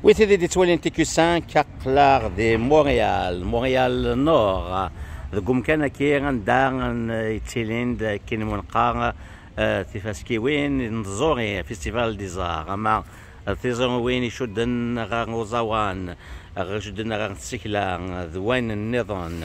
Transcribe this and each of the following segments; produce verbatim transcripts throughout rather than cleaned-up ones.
Wi tid i d-ittwalin T Q cinq, aql-aɣ di Montréal, Montréal Nord, deg umkan-agi anda n-, yettilin-d akken imunqa, eh, tifaskiwin n tẓuri, Festival des Arts, ama d tiẓuriwin icudden ɣer uẓawan, ɣer icudden ɣer tsekla, d wayen nniḍen.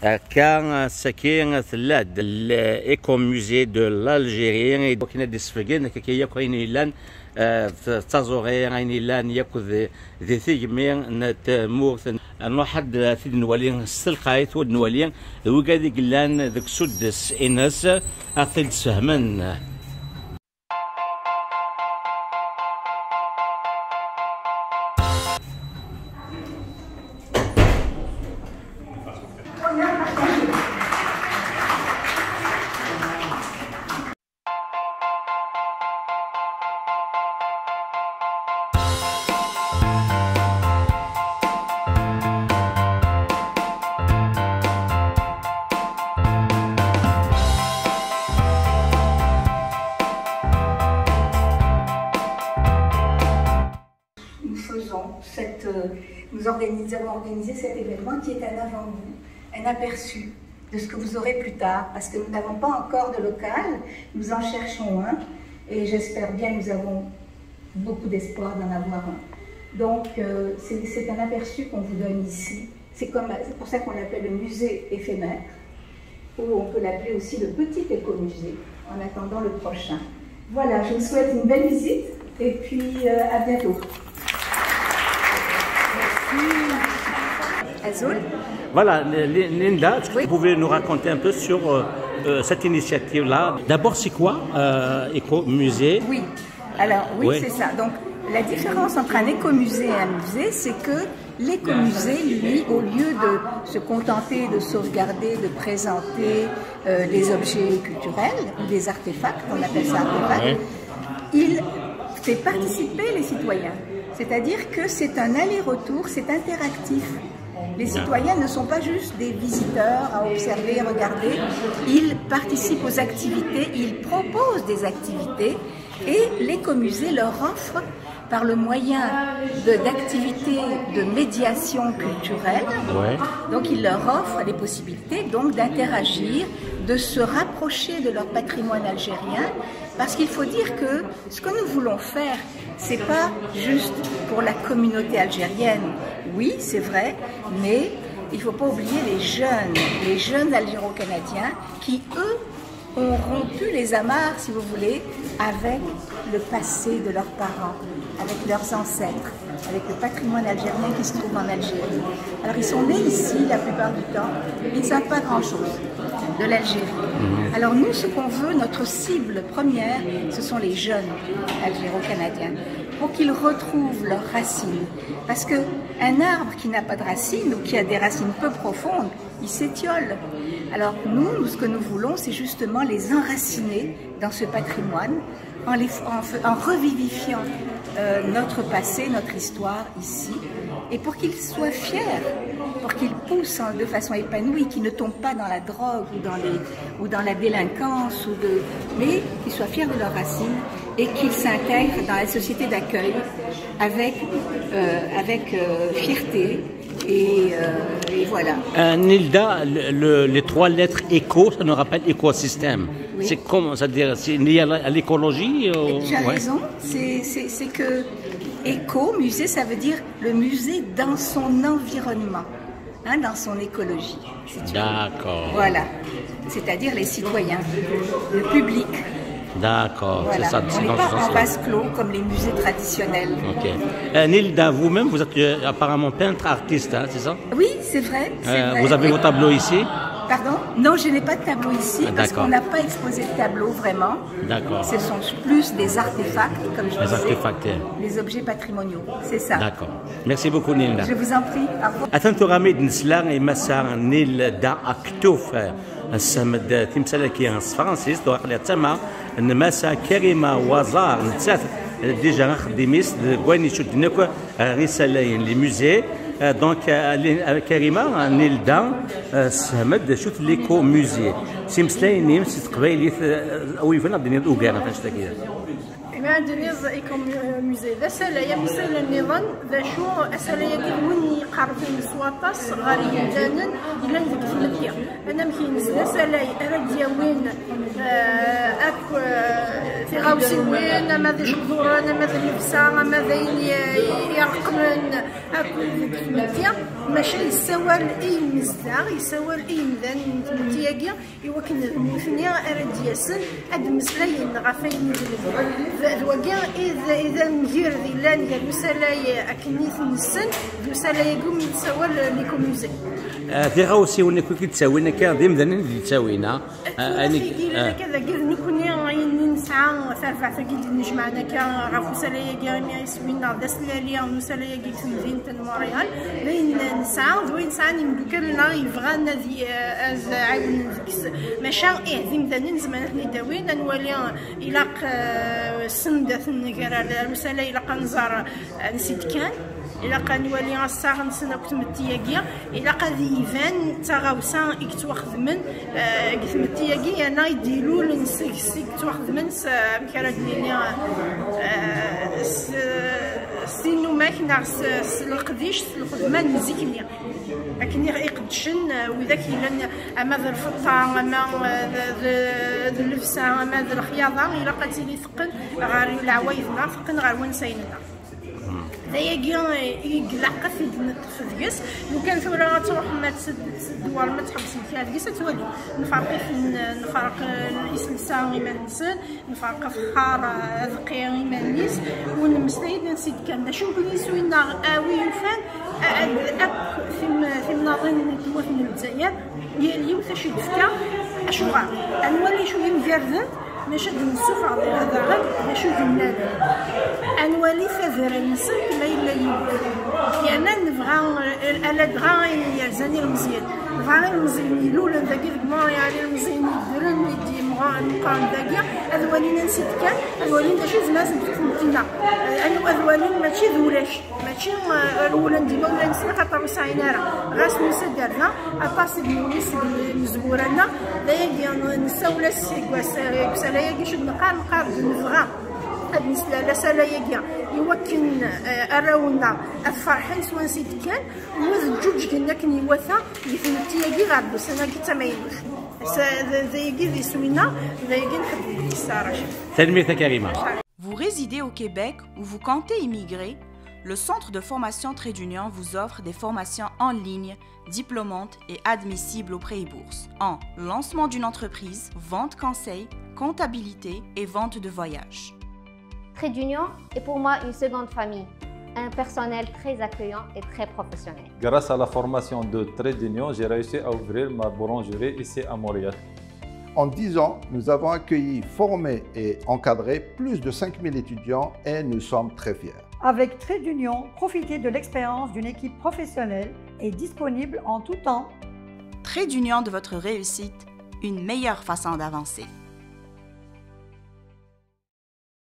Akka, saki tella-d l'Écomusée de l'Algérie, i wakken ad d-isfeggen akka yakk ayen yellan, eh, d taẓuri, ayen yellan yakk di, di tigmi n tmurt. Nruḥ ad t-id-nwali s telqayt, u ad nwali d wigad i yellan deg suddes-ines, ad ɣ-t-id-sfehmen. Nous faisons cette, euh, nous organi-, nous avons organisé cet événement qui est un avant-goût, un aperçu de ce que vous aurez plus tard, parce que nous n'avons pas encore de local, nous en cherchons un, et j'espère bien, nous avons beaucoup d'espoir d'en avoir un. Donc, euh, c'est, c'est un aperçu qu'on vous donne ici. C'est comme, c'est pour ça qu'on l'appelle le musée éphémère, ou on peut l'appeler aussi le petit écomusée, en attendant le prochain. Voilà, je vous souhaite une belle visite, et puis, euh, à bientôt. Azul. Voilà, Li-, Linda, est-ce que Oui. vous pouvez nous raconter un peu sur, euh, euh, cette initiative-là ? D'abord, c'est quoi, euh, Écomusée ? Oui, alors oui, Oui. c'est ça. Donc, la différence entre un écomusée et un musée, c'est que l'écomusée, lui, au lieu de se contenter de sauvegarder, de présenter, euh, des objets culturels ou des artefacts, on appelle ça artefacts, Oui. il fait participer les citoyens. C'est-à-dire que c'est un aller-retour, c'est interactif. Les citoyens ne sont pas juste des visiteurs à observer, regarder. Ils participent aux activités, ils proposent des activités et l'écomusée leur offre, par le moyen de, d'activités de médiation culturelle, Ouais. donc il leur offre les possibilités donc d'interagir, de se rapprocher de leur patrimoine algérien, parce qu'il faut dire que ce que nous voulons faire, c'est pas juste pour la communauté algérienne, oui, c'est vrai, mais il faut pas oublier les jeunes, les jeunes algéro-canadiens qui, eux, ont rompu les amarres, si vous voulez, avec le passé de leurs parents, avec leurs ancêtres, avec le patrimoine algérien qui se trouve en Algérie. Alors, ils sont nés ici la plupart du temps, ils ne savent pas grand-chose de l'Algérie. Mhm. Alors nous, ce qu'on veut, notre cible première, ce sont les jeunes algéro-canadiens, pour qu'ils retrouvent leurs racines. Parce que un arbre qui n'a pas de racines ou qui a des racines peu profondes, il s'étiole. Alors nous, nous, ce que nous voulons, c'est justement les enraciner dans ce patrimoine en, les, en, en revivifiant, euh, notre passé, notre histoire ici, et pour qu'ils soient fiers, pour qu'ils poussent en, de façon épanouie, qu'ils ne tombent pas dans la drogue ou dans, les, ou dans la délinquance, ou de, mais qu'ils soient fiers de leurs racines et qu'ils s'intègrent dans la société d'accueil avec, euh, avec, euh, fierté. Et, euh, et voilà. Euh, Nilda, le, le, les trois lettres éco, ça nous rappelle écosystème. Oui. C'est comment, c'est-à-dire, c'est lié à la, à l'écologie, euh, Tu as ouais. raison, c'est, c'est, c'est que éco, musée, ça veut dire le musée dans son environnement, hein, dans son écologie, si tu veux. D'accord. Voilà. C'est-à-dire les citoyens, le public. D'accord, Voilà. c'est ça, On c'est n'est dans pas ce en sens-là. vase clos comme les musées traditionnels. Ok. Euh, Nilda, vous-même, vous êtes, euh, apparemment peintre, artiste, hein, c'est ça ? Oui, c'est vrai, c'est Euh, vrai. vous avez Et vos tableaux ici ? Pardon ? Non, je n'ai pas de tableau ici Ah, parce d'accord. qu'on n'a pas exposé de tableau vraiment. D'accord. Ce sont plus des artefacts, comme je Les disais, artefacts, euh. les objets patrimoniaux. C'est ça. D'accord. Merci beaucoup, Nilda. Je vous en prie. Au revoir. Atan tura mi d-nesla i Massa Nilda Aktuf, eh, nessehmed timsal-agi s tefransist, u aql-i d tama n Massa Karima Waẓar, nettat, eh, déjà axeddim-is deg wayen icudden akk ɣer yisalayen, les musées, Euh, donc, euh, li- euh, Karima, euh, Nilda, euh, sehmed d acu-t l'écomusée. S imeslayen-im s teqbaylit, euh, awi yufan ad d-tiniḍ ugar ɣef annect-agi. Ima ad d-tiniḍ écomusée d asalay am isalan nniḍen, d acu asalay-agi d win yeqerben s waṭas ɣer yimdanen yellan deg tmetti. Anamek-ines d asalay ara d-yawin, euh, akk, euh, tiɣawsiwin, ama d ijeqduren, ama d llebsa, ama d ayen i- i- ireqqmen, akk deg tmetti, maca yessawal i yimezdaɣ, yessawal i yimdanen n tmetti-agi, i wakken d nutni ara d-yasen ad d-mmeslayen ɣef wayen i d-nebɣa. D d wagi i d i d amgired yellan gar usalay akken i t-nessen d usalay-agi umi nessawal l'écomusée. Ah, tiɣawsiwin akk i d-ttawin akka d imdanen i d-ttawin, ah? Ah, ayen i- tigi ah. Akka dagi d nekkni ayen i nesɛa, tarbaɛt-agi d-nejmaɛen akka ɣef usalay-agi imi iswi-nneɣ d aslali n usalay-agi deg temdint n Montréal. D ayen nesɛa d wayen sɛan imeddukal-nneɣ yebɣan ad y- ad ɛiwnen deg-s. Maca ih, d imdanen zemren ad ten-id-awin, ad nwali ilaq, eh, send ad t-nger ar ar usalay, ilaq ad nẓer, eh, ansi d-kkan. Ilaq ad nwali assaɣ-nsen akk tmetti-agi. Ilaq ad iban d taɣawsa i yettwaxedmen, eh, deg tmetti-agi, yerna i d-ilulen seg-s i yettwaxedmen s, amek ara d-nini, eh, s, s tinumak neɣ s, s leqdic, s lxedma n zik-nni. Akken i iqeddcen, eh, widak yellan ama d lfeṭṭa, ama, eh, d, d, d llebsa, ama d lexyaḍa, ilaq ad tili teqqen ɣer leɛwayed-nneɣ, teqqen ɣer wansayen-nneɣ. D ayagi i ilaq ad t-id-neṭṭef deg-s. Lukan tura ad truḥem ad tt-, ad tdewwarem ad tḥebsem kra deg-s, ad twalim. Nferq-iten, nferq, eh, iselsa iman-nsen, nferq afexxar, eh, adeqqi iman-is, ur nemmeslay-d ansi d-kkan. D acu n yiswi-nneɣ a wi yufan, a-, a-, akk tim-, timnaḍin n tmurt n Lezzayer, yal yiwet acu d-tefka, acuɣer? Ad nwali acu d imgarden, maca ad d-nessufeɣ daɣen d acu d-nnan. Ad nwali taderra-nsent ma yella yiwet. Yerna nebɣa, eh, ala dɣa ayen yerzan ilmeẓyen. Nebɣa ilmeẓyen ilulen dagi deg Montréal, ilmeẓyen yeddren i d-yemɣa-, meqqren dagi, ad walin ansi d-kkan, ad walin d acu i d-mazal deg tmetti-nneɣ. Eh, ad, ad walin mačči d ulac. Mačči, eh, rewlen-d imawlan-nsen axaṭer ur sɛin ara. Ɣas nusa-d ar da, aṭas i d-newwi seg imezwura-nneɣ, d ayagi nessawel-as seg was-, deg usalay-agi, acu d-neqqar, neqqar-d nebɣa ad nesla asalay-agi i wakken, eh, arraw-nneɣ ad ferḥen s wansi d-kkan, u ad ǧǧuǧgen akken iwata deg tmetti-agi ɣer d ussan-agi d tamaynut. S-, d, d ayagi d iswi-nneɣ, d ayagi nḥebbeb. Tanemmirt a Karima. Vous résidez au Québec ou vous comptez immigrer ? Le Centre de formation Trait d'Union vous offre des formations en ligne, diplômantes et admissibles au prêt et bourse, en lancement d'une entreprise, vente conseil, comptabilité et vente de voyage. Trait d'Union est pour moi une seconde famille, un personnel très accueillant et très professionnel. Grâce à la formation de Trait d'Union, j'ai réussi à ouvrir ma boulangerie ici à Montréal. En dix ans, nous avons accueilli, formé et encadré plus de cinq mille étudiants et nous sommes très fiers. Avec Trait d'Union, profitez de l'expérience d'une équipe professionnelle et disponible en tout temps. Trait d'Union de votre réussite, une meilleure façon d'avancer.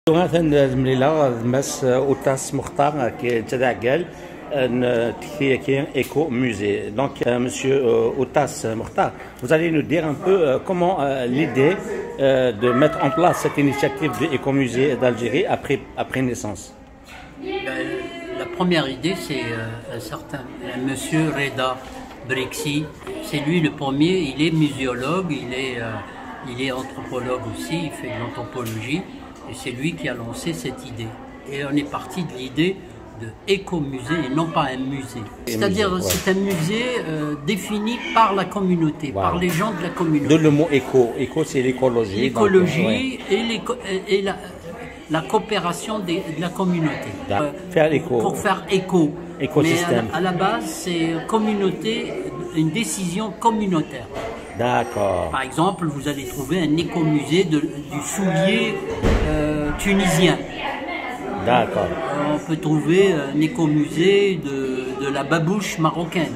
Tura atan d mlileɣ d Mass Utas Muxtar, ki d taɛeggal n tekti-agi Écomusée. Donc, euh, Monsieur, euh, Utas Muxtar, vous allez nous dire un peu, euh, comment, euh, l'idée, euh, de mettre en place cette initiative de Écomusée d'Algérie a pris, a pris naissance. Ben, la première idée, c'est, euh, un certain, un monsieur Reda Brexi. C'est lui le premier, il est muséologue, il est, euh, il est anthropologue aussi, il fait de l'anthropologie, et c'est lui qui a lancé cette idée. Et on est parti de l'idée de écomusée et non pas un musée. C'est-à-dire, c'est un musée, euh, défini par la communauté, par les gens de la communauté. D'où le mot éco. Éco, c'est l'écologie, donc, l'écologie et l'éco-, et, et la, la coopération des, de la communauté. D'accord. Euh, faire éco. Pour faire éco. Écosystème. Mais à la, à la base, c'est communauté, une décision communautaire. D'accord. Par exemple, vous allez trouver un écomusée de, du soulier, euh, tunisien. D'accord. On peut trouver un écomusée de, de la babouche marocaine.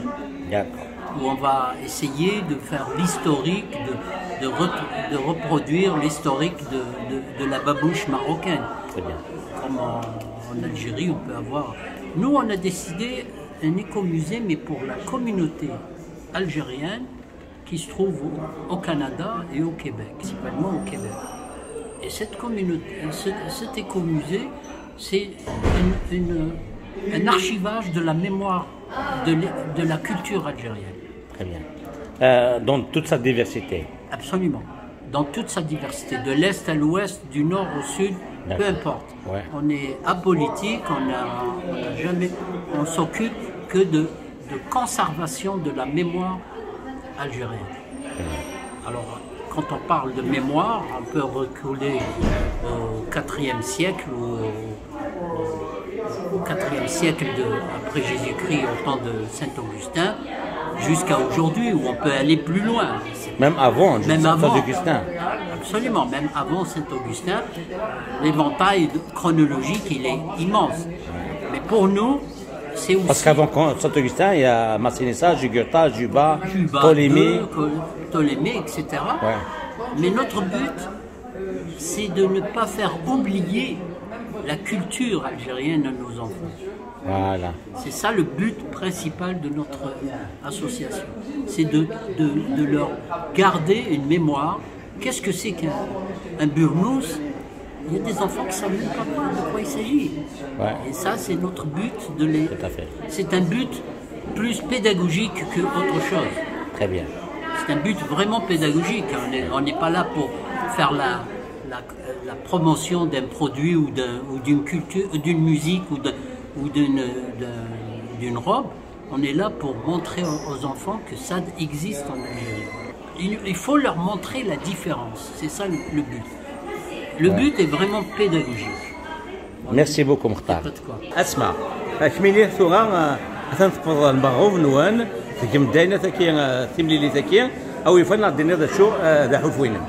D'accord. Où on va essayer de faire l'historique, de, de re-, de reproduire l'historique de, de, de la babouche marocaine. Très bien. Comme en, en Algérie, on peut avoir. Nous, on a décidé Un écomusée, mais pour la communauté algérienne qui se trouve au, au Canada et au Québec, principalement au Québec. Et cette communauté, ce- cet écomusée, c'est une- une- un archivage de la mémoire de, l'é- de la culture algérienne. Très bien. Euh, dans toute sa diversité. Absolument. Dans toute sa diversité, de l'Est à l'Ouest, du Nord au Sud, peu importe. Ouais. On est apolitique, on n'a on n'a jamais, on s'occupe que de, de conservation de la mémoire algérienne. Alors, quand on parle de mémoire, on peut reculer au quatrième siècle ou au, au quatrième siècle de- après Jésus-Christ, au temps de Saint Augustin, jusqu'à aujourd'hui, où on peut aller plus loin. Même avant, Même Saint avant. Augustin. Absolument, même avant Saint Augustin, l'éventail de- chronologique, il est immense. Mais pour nous, c'est aussi Parce qu'avant quand- Saint Augustin, il y a Masinissa, Jugurtha, Juba, Juba, Ptolémée. deux, Col- Ptolémée, et cetera. Ouais. Mais notre but, c'est de ne pas faire oublier la culture algérienne à nos enfants. Voilà. C'est ça le but principal de notre association. C'est de, de- de leur garder une mémoire. Qu'est-ce que c'est qu'un un burnous ? Il y a des enfants qui ne savent même pas de quoi il s'agit. Ouais. Et ça, c'est notre but de les. Tout à fait. C'est un but plus pédagogique que autre chose. Très bien. C'est un but vraiment pédagogique. On n'est on n'est pas là pour faire la, la, la promotion d'un produit ou d'un- ou d'une culture, d'une musique ou d'un- ou d'une d'un- d'une robe. On est là pour montrer aux aux enfants que ça existe en Algérie. Il, il faut leur montrer la différence. C'est ça le, le but. Le but est vraiment pédagogique. Merci beaucoup, Mokhtar. Pas de quoi. Asma, kemmini tura euh, atan tewweḍ lmeɣreb-nwen, tgem-d ayen ataki euh, timlilit-agi, awi fan ad d-tiniḍ d acu euh, d aḥulfu-inem.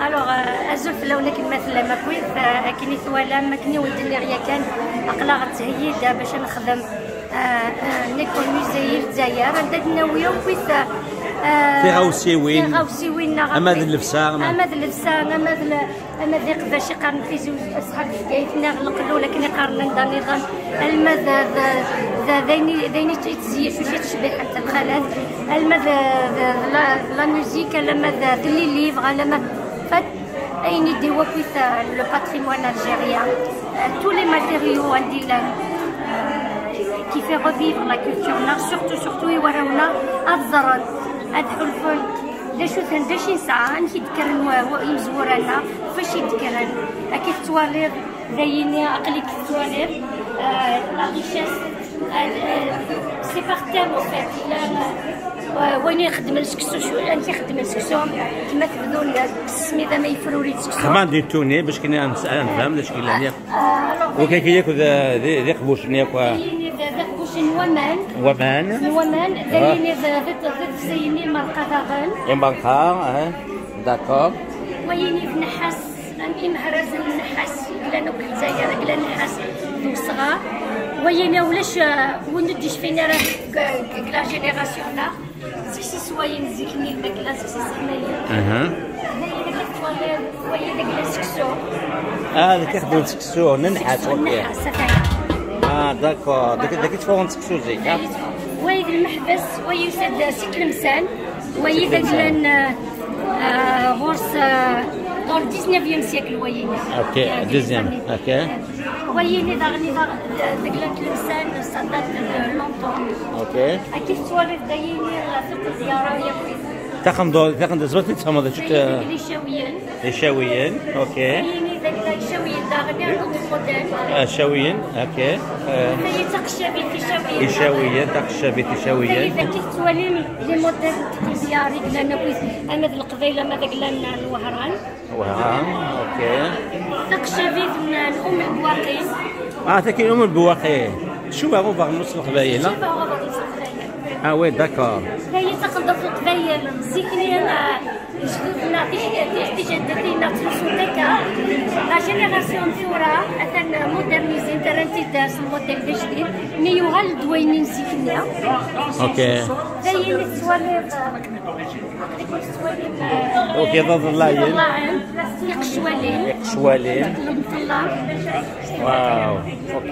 Alors, euh, azul fell-awen akken ma tellam akkit, euh, akken i twalam, akken i wen-d-nniɣ yakan, aql-aɣ nettheyyi-d bac ad nexdem euh, euh, un écomusée i Lezzayer, anda d-nawi akkit euh, euh, Tiɣawsiwin. Tiɣawsiwin neɣ Ama d akkit. Llebsa, ama- Ama d llebsa, ama d le- ama d iqbac i qqaren tizi, aṣḥab Bgayet neɣ leqlul akken i qqaren anda nniḍen, alma d d- d- d ayen i d ayen i tettzeyyis uci tecbiḥent lxalat, alma d d- d la- d la musique, alama d d les livres, alama d fait, ayen i d-iwwi akkit euh, le patrimoine algérien, euh, tous les matériaux anda i llan, euh, qui fait revivre la culture-nneɣ, surtout surtout i warraw-nneɣ ad ẓren, ad ḥulfun d acu-ten, d acu i nesɛa, amek i d-kkren wa- wa- imezwura-nneɣ, ɣef wacu i d-kkren. Akka i tettwaliḍ, d ayini aql-ik tettwaliḍ euh, la richesse, euh, euh, c'est par thème en fait. Yella, euh, wayen i ixeddmen seksu, acu- amek i xeddmen seksu, kma tebdun deg usmi d ama yefruri d seksu. Xman di tuni, bac kini ad nfhem d acu yellan yakk. Alors, Wagi yakk d d- d iqbucen yakk. ayini d d iqbucen n waman. Waman. N waman, d ayini d d d tefzayin imerqa daɣen. Imerqa, eh, d'accord. Wayini d nnḥas, am imehrazen n nnḥas, yellan akk Lezzayer, yellan nnḥas d usɣar. Wayini ulac euh, win ur d-yecfin ara deg deg la génération-nneɣ. Zik si swayen zik-nni d makla, zik si sexnayen. Aha. D ayen akka tettwaliḍ, wayi d akla seksu. Ah, d tixdun seksu, n nnḥas, Seksu ok. nnḥas, atan. Ah, d'accord. Dagi dagi ttfuɣen seksu zik, ha? Wayi d lmeḥbes, wayi yusa-d si Tlemsan, wayi d aglan euh, euh, ɣur-s euh, dans le dix-neuvième siècle, wayi. Ok, deuxième, ok. Wayi-nni daɣen i daɣ- d aglan n Tlemsan, ça date de longtemps. Ok. Akka i tettwaliḍ d ayini la tiqedyar-a yakk. Taqendurt, taqendurt, tzemreḍ ad tfehmeḍ d acu-t Wayi d Icawiyen. Icawiyen, ok. Wayi-nni d agla Icawiyen daɣen, un autre modèle. Icawiyen, ok. Eh, Tayi d taqeccabit Icawiyen. Icawiyen, taqeccabit Tayi Icawiyen. d akken tettwalim les modèles n tqedyar i yellan akk, ama d Leqbayel, ama d agla n Wehran. Wah, ok. Taqeccabit n n Um Lbwaqi. Ah, tagi n Um Lbwaqi. Tcuba ubeṛnus n Leqbayel, ha? Tcuba ubeṛnus n Leqbayel. Ah oui, d'accord. Tayi d taqendurt n Leqbayel. Zik-nni, ah, lejdud-nneɣ, tij- tij- tijaddatin-nneɣ ttlusun akka. La génération n tura, atan modernisent, rran-t-id s lmodèle d ajdid, mi yuɣal d wayen n zik-nni. Ok. Tayi i tettwaliḍ, ah, Ok, d aḍellayen. Iqecwalen. Iqecwalen. Lemṭella. Wow. Ok.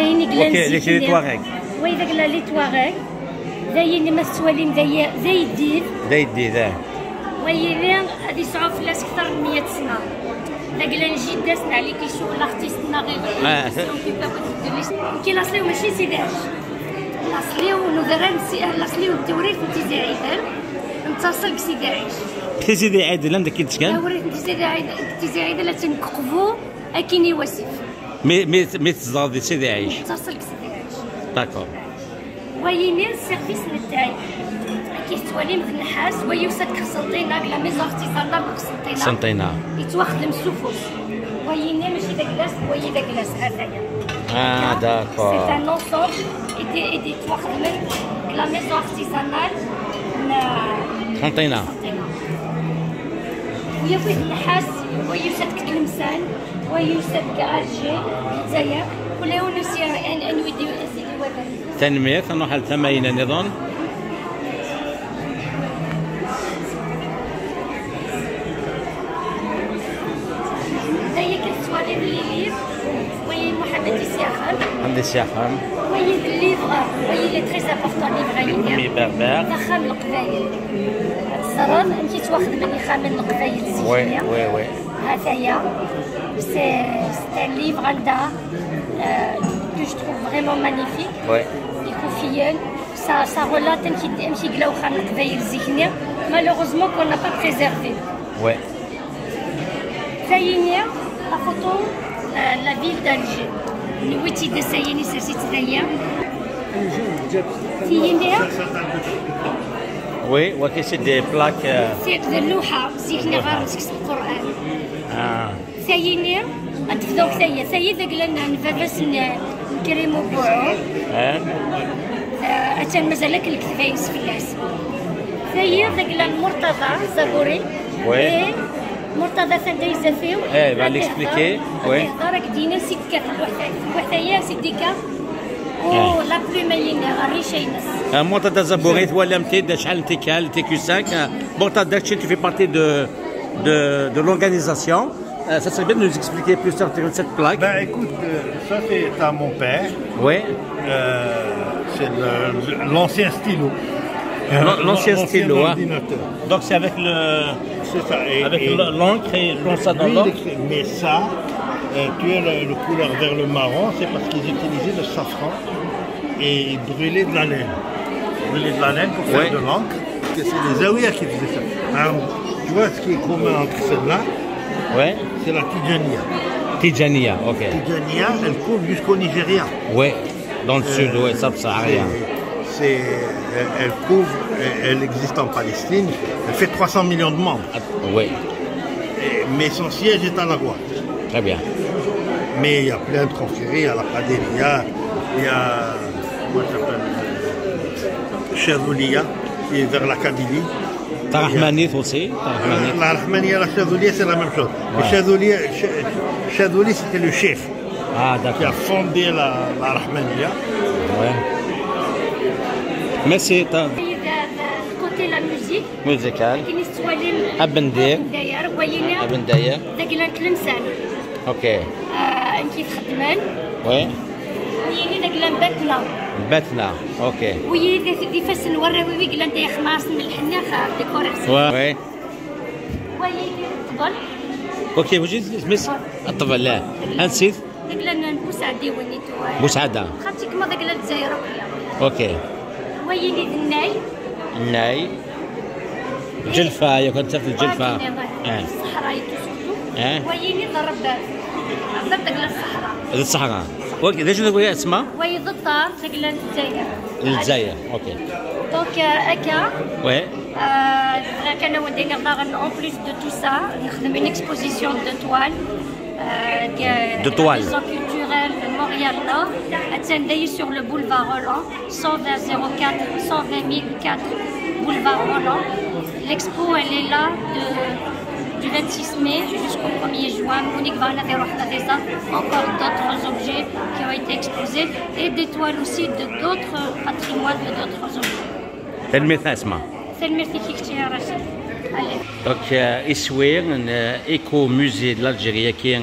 Ayen i yellan zik-nni. Wayi d agla les Touaregs. D ayen i ma tettwalim d ayi-, d ayeddid. D ayeddid, ah. Wayini ad yesɛu fell-as kter n meyya sna. D agla n jida-s n Ɛli Kicu, l'artiste-nneɣ i, i, ah, qui s'occupe akk de l'histoire. Nekki laṣel-iw mačči d Sidi Ɛic. Laṣel-iw n udrar n Si-, laṣel-iw n Tewrirt n Tizi Ɛidel. Nettaṣel deg Sidi Ɛic. Tizi Ɛidel, anda akka i d-tgan? Tewrirt n Tizi Ɛidel, Tizi Ɛidel attan deg Uqbu, akkin i wasif. Mi, mi, mi tzedɣeḍ di Sidi Ɛic? Nettaṣel deg Sidi Ɛic. D'accord. Wayini d service n ttay. Akka i tettwalim d nnḥas, wa yusa-d deg Qsenṭina, deg la maison artisanale n Qsenṭina. Qsenṭina. Yettwaxdem s ufus. Wayini mačči d agla-s, wayi d agla-s, ha-t-aya. Ah, d'accord. C'est un ensemble, i d-, i d-yettwaxedmen deg la maison artisanale n Qsenṭina. Qsenṭina. Wa yakk-it nnḥas, wa yusa-d deg Tlemsan, wa yusa-d deg Alger, Lezzayer, كل يوم نسير أن، أن يدير أسيدي وبني. Tanemmirt, ad nruḥ ar tama-ina nniḍen. D aya kan tettwaliḍ les livres, wayi Mohamed Issiaxem. Mohamed Issiaxem. Wayi d livre, wayi il est très important, livre-agi. Mi berber. D axxam n Leqbayel. Ad teẓreḍ amek i ttwaxedmen yixxamen n Leqbayel zik-nni. Oui, oui, oui. Ha-t-aya. C'est, c'est un livre anda, euh, que je trouve vraiment magnifique. Oui. Ikufiyen. Ça, ça relate amek i, amek i yella uxxam n Leqbayel zik-nni. Malheureusement qu'on n'a pas préservé. Oui. Tayini, la photo, la, la ville d'Alger. Newwi-tt-id ass-a-yini, sers-itt daya. Tiyini. Oui, waki c'est des plaques, euh, c'est de lluḥa, zik-nni ɣer-s deg Lqur'an. Ah. Tayini, ad d-fduɣ taya. Tayi d agla n, n baba-s n, n Krim Ubuɛu. Eh? Eh, attan mazal akk lekdeb-ines fell-as. Tayi d agla n Murtaḍa Zaburi. Oui. Eh, Murtaḍa atan d ayzaf-iw. Eh, va l'expliquer. Oui. Ad ihḍer, ad k-d-yini si d-tekka telwiḥt-, telwiḥt-ayi, si d-yekka. Oh, la plume-ayi-nni, rrica-ines. Eh, Murtaḍa Zaburi, twalam-t-id, acḥal n tikkal, T Q cinq. Eh, Murtaḍa, tu fais partie de, de, de l'organisation. Euh, ça serait bien de nous expliquer plus sur cette plaque. Ben, écoute, euh, ça, c'est à mon père. Oui. Euh, c'est le, le, l'ancien stylo. Euh, l'an-, l'ancien stylo, hein. Ordinateur. Donc, c'est avec le, c'est ça, et, avec et l-, l'encre et comme ça dans l'encre. Lui, il écrit, mais ça, euh, tu as le, le couleur vers le marron, c'est parce qu'ils utilisaient le safran et ils brûlaient de la laine. Ils brûlaient de la laine pour faire de l'encre. Que c'est les Zawiya qui faisaient ça. Alors, tu vois ce qui est commun entre celles-là, ouais, c'est la Tijaniya. Tijaniya, ok. Tijaniya, elle couvre jusqu'au Nigeria. Ouais, dans le sud, ouais, ça, ça a rien. C'est, c'est, elle, elle couvre, elle, elle existe en Palestine, elle fait trois cents millions de membres. Ah, ouais. Et, mais son siège est à Lagwa. Très bien. Mais il y a plein de confréries, il y a la Qadiriya, il y a, comment ça s'appelle, Chadhouliya, qui est vers la Kabylie. T'as Rahmanite aussi, t'as Rahmanite. La Rahmaniya, la Chadhouliya, c'est la même chose. Ouais. Le Chadhouliya, Ch-, Chadhouli, c'était le cheikh, ah, d'accord, qui a fondé la, la Rahmaniya. Ouais. Merci, t'as... Côté la musique, musical. Akken i tettwalim, abendir. Abendayer, wayini. Abendayer. D agla n Tlemsan. Ok. Ah, amek i t-xeddmen. Oui. Wayini d agla n Batna. Batna, ok. Wiyi d, d ifassen n warraw-iw i yellan d ayexmar s lḥenni, ah, décorer. Oui. Oui. Wayini ṭṭbel. Ok, وش اسمه؟ الطبل، لا. نسيت. D agla n Buseɛdiwen i tuɣal. Buseɛda. Pratiquement d agla n Lezzayer akk. Ok. Wayini d nnay. Nnay. Ǧelfa, yak ad taf ǧelfa. Wayini, eh. Ṣṣeḥra i tusutu. Eh. Wayini d ṛṛebbab. Ṛṛebbab d agla n ṣṣeḥra. D ṣṣeḥra. Ok, d acu d agla asma? Wayi d ṭṭar, d agla n Lezzayer. Lezzayer, ok. Donc, euh, akka. Ouais. Euh, bɣiɣ kan ad wen-d-iniɣ daɣen, en plus de tout ça, nexdem une exposition de toile. Euh, de, de toile. La maison culturelle de Montréal Nord, attan dayi sur le boulevard Roland, cent vingt zéro quatre, cent vingt mille quatre, boulevard Roland. L'expo, elle est là de, du vingt-six mai jusqu'au premier juin. Monique va en avoir des, encore d'autres objets qui ont été exposés et des toiles aussi de d'autres patrimoines, de d'autres objets. Tanemmirt a Asma. Tanemmirt i kečč, ya Rachid. Allez. Donc, euh, iswi n, euh, Éco Musée de l'Algérie-agi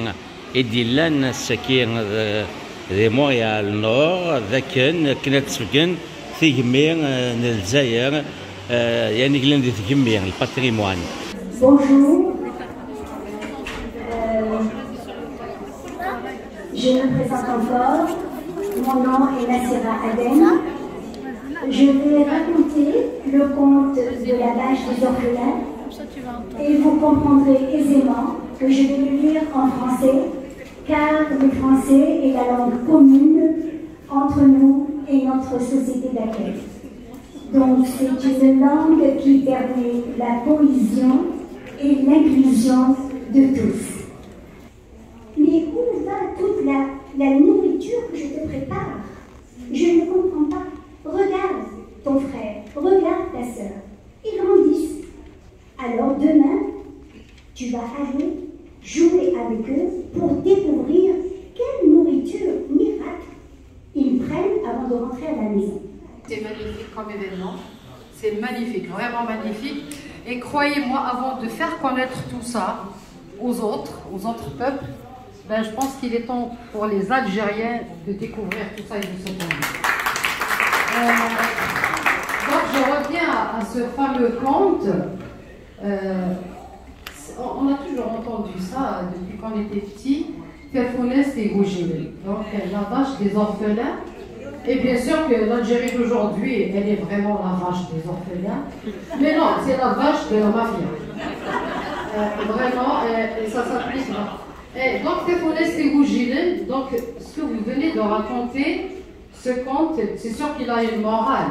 i d-yellan ass-agi, euh, Di Montréal Nord, d akken, akken ad d-sbeggen tigemmi, eh, n Lezzayer, eh, yani yellan di tgemmi, le patrimoine. Bonjour. Euh, je me présente encore. Mon nom est Nassira Adem. Je vais raconter le conte de la vache des orphelins et vous comprendrez aisément que je vais le lire en français, car le français est la langue commune entre nous et notre société d'accueil. Donc c'est une langue qui permet la cohésion et l'inclusion de tous. Mais où va toute la, la nourriture que je te prépare ? Je ne comprends pas. Regarde ton frère, regarde ta sœur. Ils grandissent. Alors demain, tu vas aller jouer avec eux pour découvrir quelle nourriture miracle ils prennent avant de rentrer à la maison. C'est magnifique comme événement. C'est magnifique, vraiment magnifique. Et croyez-moi, avant de faire connaître tout ça aux autres, aux autres peuples, ben, je pense qu'il est temps pour les Algériens de découvrir tout ça et de se connaître. Euh, donc je reviens à, à ce fameux conte. Euh, on, on a toujours entendu ça depuis qu'on était petit. Tafunast Igujilen. Donc, euh, la vache des orphelins. Et bien sûr que l'Algérie d'aujourd'hui, elle est vraiment la vache des orphelins. Mais non, c'est la vache de la mafia. Euh, vraiment, euh, et ça s'applique. Et donc, Tafunast Igujilen, donc, ce que vous venez de raconter, ce conte, c'est sûr qu'il a une morale.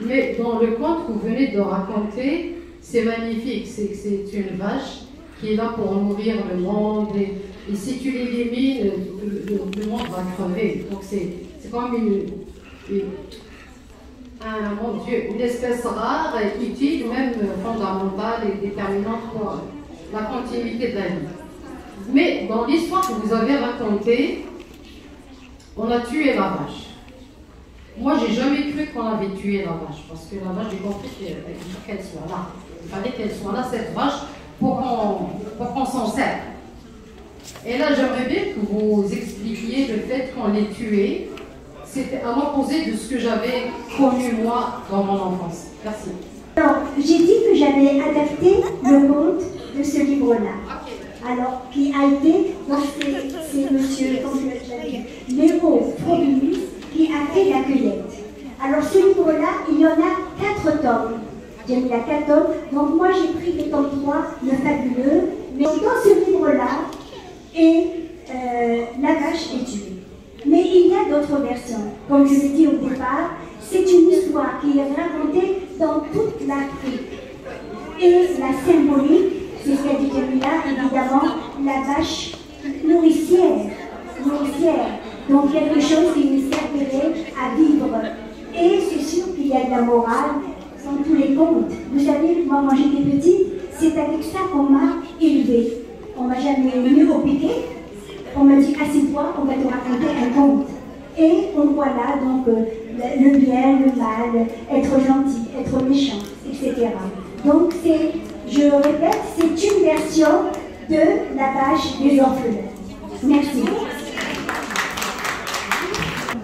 Mais dans le conte que vous venez de raconter, c'est magnifique. C'est, c'est une vache qui est là pour nourrir le monde. Et, et si tu l'élimines, le, le- le monde va crever. Donc c'est, c'est comme une, une- un, mon Dieu, une espèce rare, utile, même fondamentale et déterminante pour la continuité de la vie. Mais dans l'histoire que vous avez racontée, on a tué la vache. Moi, j'ai jamais cru qu'on avait tué la vache, parce que la vache, j'ai compris qu'il fallait qu'elle soit là. Il fallait qu'elle soit là, cette vache, pour qu'on pour qu'on s'en serve. Et là, j'aimerais bien que vous expliquiez le fait qu'on l'ait tué. C'était à l'opposé de ce que j'avais connu, moi, dans mon enfance. Merci. Alors, j'ai dit que j'avais adapté le conte de ce livre-là. Alors, qui a été, donc c'est c'est monsieur, comme je l'ai déjà dit, Léo Frobinus qui a fait la cueillette. Alors, ce livre-là, il y en a quatre tomes. J'ai mis la quatre tomes. Donc, moi, j'ai pris les tomes trois, le fabuleux. Mais dans ce livre-là, et euh, la vache est tuée. Mais il y a d'autres versions. Comme je l'ai dit au départ, c'est une histoire qui est racontée dans toute l'Afrique. Et la symbolique, c'est ce qu'a dit Jamila, évidemment, la vache nourricière, nourricière. Donc quelque chose qui nous servirait à vivre. Et c'est sûr qu'il y a de la morale dans tous les contes. Vous savez, moi, quand j'étais petite, c'est avec ça qu'on m'a élevée. On m'a jamais mis au piquet. On m'a dit, assieds-toi, on va te raconter un conte. Et on voit là donc euh, le le bien, le mal, être gentil, être méchant, et cetera. Donc c'est, je répète, c'est une version de la vache des orphelins. Merci.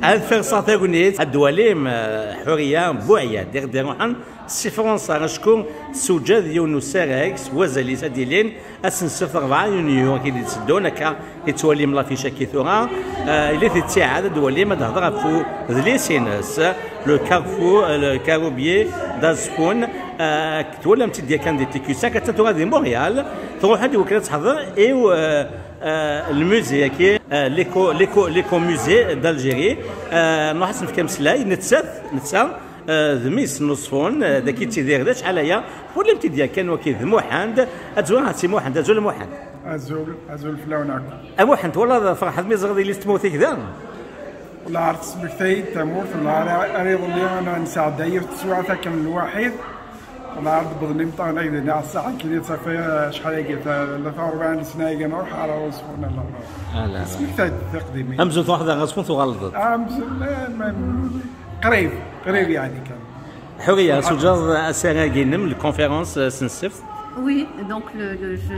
Ad ferseɣ tagnit ad d-twalim, eh, Ḥuriya Buɛya, d iɣ d-iruḥen si Fransa, acku tessewǧad yiwen n usarag s wazal-is ad d-ilin ass n ssebt rebɛa yunyu i d-itteddun, akka i tettwalim lafic-agi tura. Eh, yella tittiɛad ad d-twalim, ad d-hḍer ɣef udlis-ines, le carrefour, eh, le caroubier d'Azfun. Eh, twalam-tt-id yakan di T Q cinq, attan tura di Montréal, truḥ-d i wakken ad teḥḍer i, eh, eh, le musée-agi, eh, l'éco, l'éco, l'éco-musée d'Algérie. Eh, nruḥ ad s-nefk ameslay, nettat, netta, eh, d mmi-s n Uṣfun, eh, dagi yettidir d acḥal aya. Twalam-t-id yakan waki d Muḥend, ad zwireɣ si Muḥend, azul a Muḥend. Azul, azul fell-awen akk. A Muḥend, twalaḍ ferḥeɣ mi ẓriɣ yelli-s n tmurt-ik da? Wala ar tesmektay-d tamurt, wala ar, ar iḍelli ana nesɛedda yiwet teswiɛt akken lwaḥid, wala ar d-wwḍen imeṭṭawen-agi dinna, ssaɛa akken i d-safi acḥal-agi, ta-, tlata u rebɛin sna-agi nruḥ ar Uṣfun, ala. Ala. Tesmektay-d tiqdimin. Amzun truḥeḍ ɣer Uṣfun tuɣaleḍ-d. Amzun, eh, ma-, qrib, qrib yeɛni kan. Ḥuriya, tujjaḍ asarag-inem, la conférence, eh, s nsebt? Oui, donc le, le- je,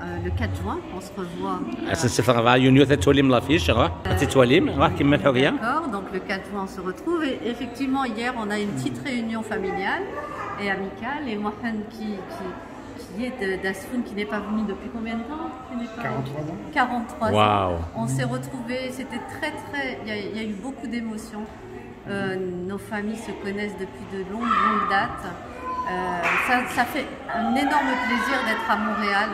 Euh, le quatre juin, on se revoit. Ass n ssebt rebɛa yunyu, ad twalim l'affiche, ruḥ, ad tt-twalim, ruḥ, kemmel ḥuriya. D'accord, donc le quatre juin, on se retrouve. Et effectivement, hier, on a une petite réunion familiale et amicale. Et Mohamed, qui, qui, qui est de- d'Asfoun, qui n'est pas venu depuis combien de temps? Qui n'est pas- Quarante-trois ans. quarante-trois Waouh. ans. On s'est retrouvés, c'était très, très. Il y a, il y a eu beaucoup d'émotions. Euh, nos familles se connaissent depuis de longues, longues dates. Euh, ça, ça fait un énorme plaisir d'être à Montréal.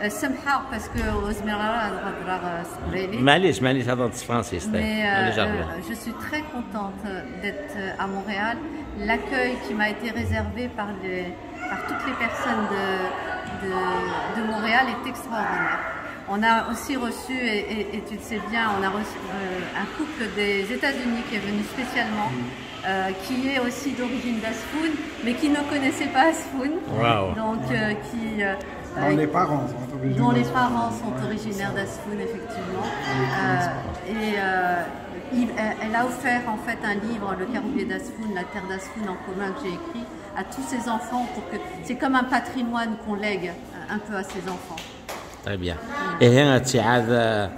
Euh, سمحة parce que ur zmireɣ ara ad hedreɣ s teqbaylit. معليش معليش هضرت s tefransist. Mais معليش euh, هضرة. euh, je suis très contente d'être euh, à Montréal. L'accueil qui m'a été réservé par, les, par toutes les personnes de, de, de Montréal est extraordinaire. On a aussi reçu, et, et- et tu le sais bien, on a reçu euh, un couple des États-Unis qui est venu spécialement, euh, qui est aussi d'origine d'Asfoun, mais qui ne connaissait pas Asfoun. Waouh. Donc, euh, qui. euh, Dans euh, les parents, sont obligés dont de- les parents sont originaires d'Asfoun, effectivement. Euh, et euh, il- elle elle a offert en fait un livre, Le Caroubier d'Asfoun, La Terre d'Asfoun en commun, que j'ai écrit à tous ses enfants pour que c'est comme un patrimoine qu'on lègue un peu à ses enfants. Très bien. Ihi ttiɛad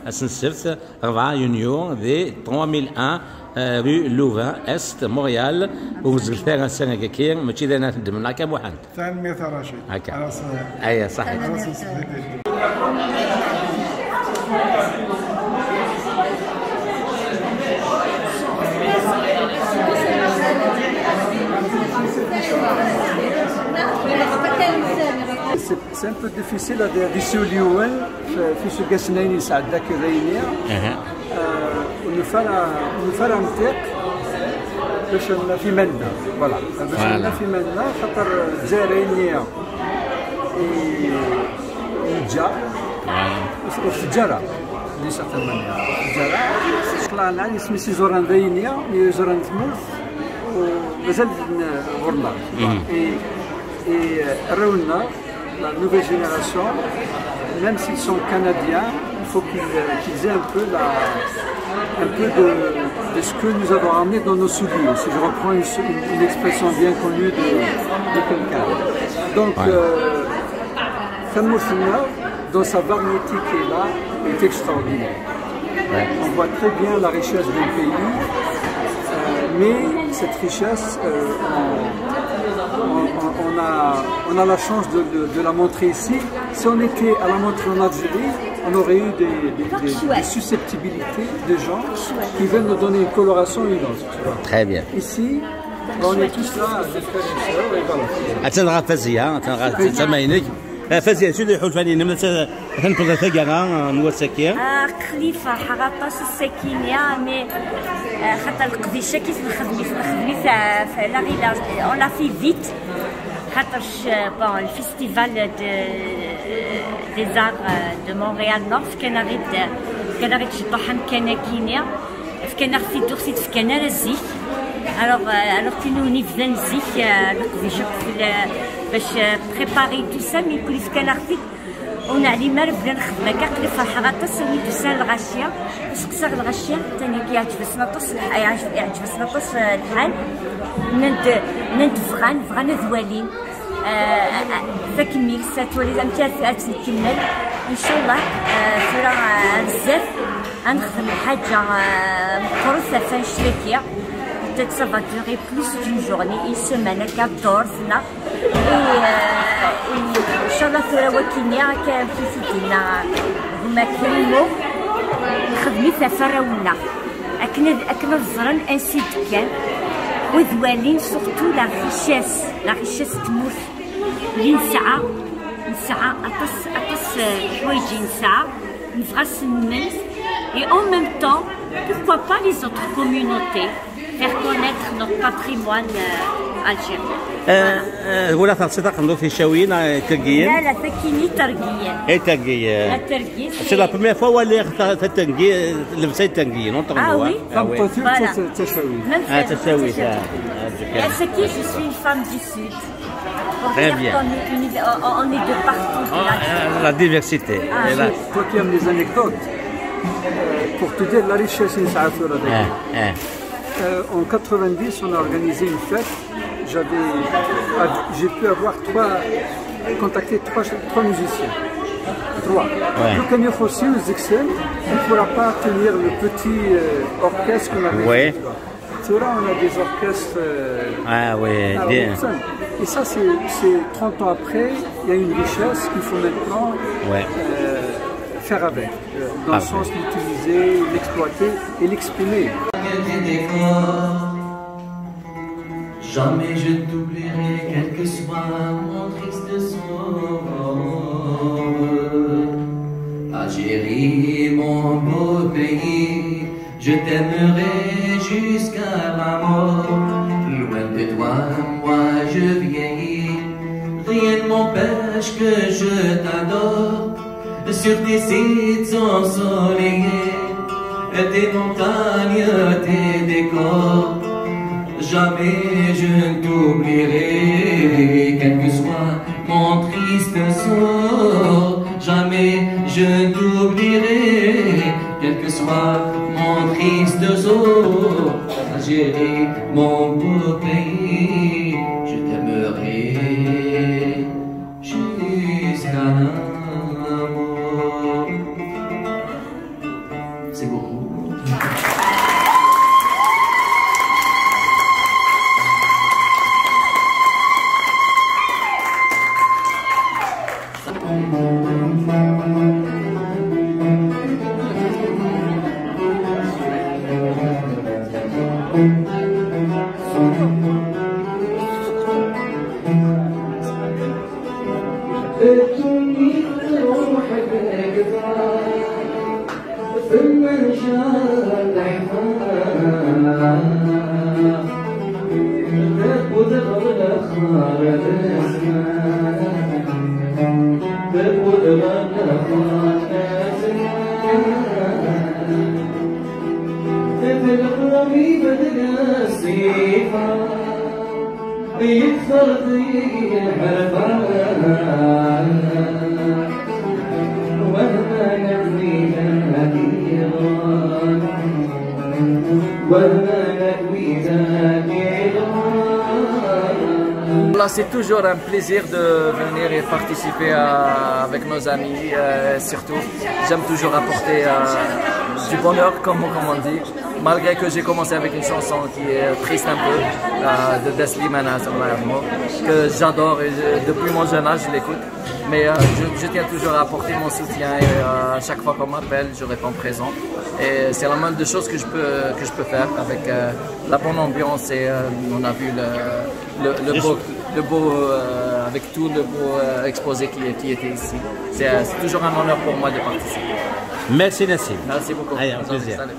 ass n ssebt rebɛa yunyu di trois mille un, euh, rue Louvain Est, Montréal. Ur zegglet ara ass-agi, mačči d ayen ara teddmem, neɣ akka Muḥend? Tanemmirt a Racid. Akka. Aras- Aya, صح. aras nessebded. C'est c'est un peu difficile ad ad isuli yiwen fi iseggasen-ayi nesɛedda akka d ayenni. Ur nufi ara ur nufi ara amtiq bac ad naf iman-nneɣ. Voilà. Bac ad naf iman-nneɣ, xaṭer Lezzayer ayenni i- yeǧǧa ur teǧǧa ara, d'une certaine manière. Ur teǧǧa ara. Ṭṭlɛen isem-is iẓuran d ayenni, iẓuran n tmurt, u mazal n- ɣur-neɣ. Et, et, euh, arraw-nneɣ, la nouvelle génération, même s'ils sont canadiens, il faut qu'ils euh, qu'ils aient un peu, la, un peu de, de ce que nous avons ramené dans nos souliers, si je reprends une, une- une expression bien connue de, de quelqu'un. Donc, euh, Tamurt-nneɣ, dans sa variété qui est là, est extraordinaire. On voit très bien la richesse d'un pays, euh, mais cette richesse, euh, on, on- on- on a, on a la chance de, de- de la montrer ici. Si on était à la montrer en Algérie, on aurait eu des, des- des- des susceptibilités de gens qui veulent nous donner une coloration ou une autre. Tu vois. Très bien. Ici, on est tous là, des frères et sœurs, et voilà. Attan ɣer Fazia, attan ɣer tama-inek. Ah, Fazia, acu d iḥulfan-inem? Atan tebda taggara n wass-agi. Aql-i ferḥeɣ aṭas ass-agi-nni, mais euh, xaṭer leqdic-agi nexdem-it nexdem-it euh, f- la rila, on l'a fait vite. Xaṭer euh, bon, le festival de, des arts euh, de Montréal Nord, fkan-aɣ-id fkan-aɣ-id ciṭuḥ amkan-agi-nni. Fkan-aɣ-t-id ur t-id-fkan ara zik. Alors, euh, alors que nous, nebda zik, euh, leqdic akk fell- bac euh, préparer tout ça, mais kul fkan-aɣ-t-id. Ur neɛlim ara bla nexdem akka, aql-i ferḥeɣ aṭas, awi-d usan lɣaci, useqsaɣ lɣaci, atan yeɛǧeb-asen aṭas lḥ- yeɛǧeb- yeɛǧeb-asen aṭas eh, lḥal. Nnan-d nnan-d bɣan bɣan ad walin. Eh, eh, takemmist, ad twaliḍ amek ad ad tt-nkemmel. Incallah, eh, tura eh, ar zdat ad nexdem lḥaǧa eh, meqqret ɣef annect-agi. Peut-être ça va durer plus d'une journée, une semaine, quatorze, là. Et, euh, et inchallah tura wagi-nni akka amek i t-id-yenna gma Krimo, nexdem-it ɣef warraw-nneɣ akken ad akken ad ẓren ansi d-kkan, u ad walin surtout la richesse, la richesse n tmurt li nesɛa. Nesɛa aṭas aṭas eh, leḥwayeǧ i nesɛa, nebɣa ad s-nemmel, et en même temps pourquoi pas les autres communautés, faire connaître notre patrimoine euh, algérien. Wala tersiḍ taqendurt icawin, tergiyin? La la, takini tergiyin. Ay tergiyin. La tergis. C'est la première fois waliɣ ta- tatergi, lebsa itergiyin, entre Ah nous, oui. Hein? Ah oui. Tameṭṭut-iw d Voilà. tas- d tacawit. Même Ah, si- tacawit, si- ah, ah, Et à ce qui je suis une femme du Sud. Très bien. On est, on est- on est de partout. Ah, la diversité. Ah, Et là, Toi qui aimes les anecdotes, euh, pour te dire la richesse نسعى ثورة eh, eh. Euh, en quatre-vingt-dix, on a organisé une fête. J'avais, j'ai pu avoir trois, contacter trois, trois musiciens. Trois. Ouais. Donc, il faut aussi, on ne pourra pas tenir le petit euh, orchestre qu'on avait. Ouais. Là, on a des orchestres. Euh, ah oui, et ça, c'est trente ans après, il y a une richesse qu'il faut maintenant ouais. euh, faire avec. Euh, dans ah, le sens oui. L'utiliser, l'exploiter et l'exprimer. Jamais je ne t'oublierai, quel que soit mon triste sort. Algérie, mon beau pays, je t'aimerai jusqu'à la mort. Loin de toi, moi je vieillis. Rien ne m'empêche que je t'adore. Sur des sites ensoleillés, des montagnes, des décors. Jamais je ne t'oublierai, quel que soit mon triste sort. Jamais je ne t'oublierai, quel que soit mon triste sort. Algérie, mon beau pays, je t'aimerai jusqu'à la mort. C'est beaucoup. الدنيا تروح بالقطار، ثم نشال الحمار. تبو دغر الأخبار الأسماء، تبو دغر الأخبار الأسماء. تبو دغر الأخبار الأسماء. يكثر ذي الحرفان، وهنا نبني هذه الغرام، وهنا نبني هذه الغرام. Là, c'est toujours un plaisir de venir et participer à- avec nos amis, euh, surtout. J'aime toujours apporter euh, du bonheur, comme, comme on dit. Malgré que j'ai commencé avec une chanson qui est triste un peu, euh, de Dess Slimane, que j'adore et je- depuis mon jeune âge, je l'écoute. Mais euh, je, je tiens toujours à apporter mon soutien et euh, à chaque fois qu'on m'appelle, je réponds présent. Et c'est la moindre des choses que je peux, que je peux faire avec euh, la bonne ambiance et euh, on a vu le, le, le beau, le beau euh, avec tout le beau euh, exposé qui, qui était ici. C'est euh, c'est toujours un honneur pour moi de participer. Merci Nassim. Merci beaucoup. Allez, un plaisir. Salut.